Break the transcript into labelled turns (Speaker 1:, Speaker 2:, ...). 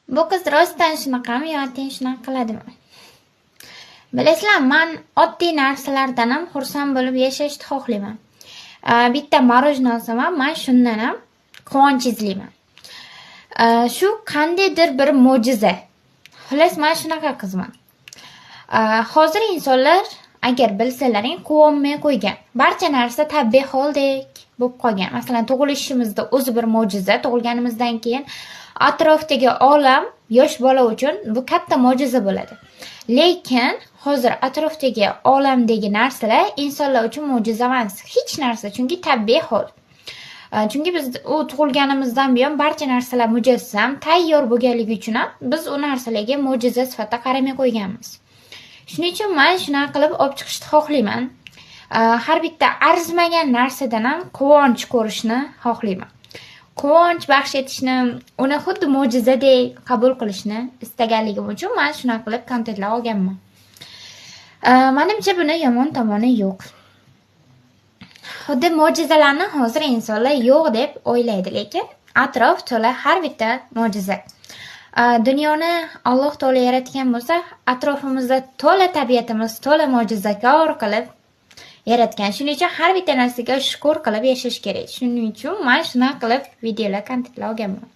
Speaker 1: Bu qiz rostdan shunaqami yo atayin shunaqa qiladimi? Bilasizlar, man oddiy narsalardan ham xursand bo'lib yashashni xohlayman. Bitta мороженое olsam ham, man shundan ham quvonch izlayman. Shu qandaydir bir mo'jiza. Xullas, man shunaqa qizman. Hozir insonlar, agar bilsalaring, quvonmay qo'ygan. Barcha narsa tabiiy holdek bo'lib qolgan. Masalan, tug'ilishimizda o'zi bir mo'jiza, tug'ilganimizdan keyin atrofdagi olam yosh bola uchun bu katta mo'jiza bo'ladi. Lekin hozir atrofdagi olamdagi narsalar insonlar uchun mo'jiza emas. Hech narsa, chunki tabiiy hol. Chunki biz u tug'ilganimizdan buyon barcha narsalar mujassam, tayyor bo'lganligi uchun ham biz u narsalarga mo'jiza sifatida qaramay qo'yganmiz. Shuning uchun man shunaqa qilib olib chiqishni xohlayman. Har bitta arzimagan narsadan ham quvonch ko'rishni xohlayman. Quvonch baxsh etishni, uni xuddi mo'jizadek qabul qilishni istaganligim uchun man shunaqa qilib kontentlar olganman. Manimcha, buni yomon tomoni yo'q. Xuddi mo'jizalarni hozir insonlar yo'q deb o'ylaydi, lekin atrof to'la har bitta mo'jiza. Dunyoni Alloh taolo yaratgan bo'lsa, atrofimizda to'la, tabiatimiz to'la mo'jizakor qilib yaratgan. Shuning uchun har bitta narsaga shukur qilib yashash kerak. Shuning uchun man shunaqa qilib videolar, kontentlar olganman.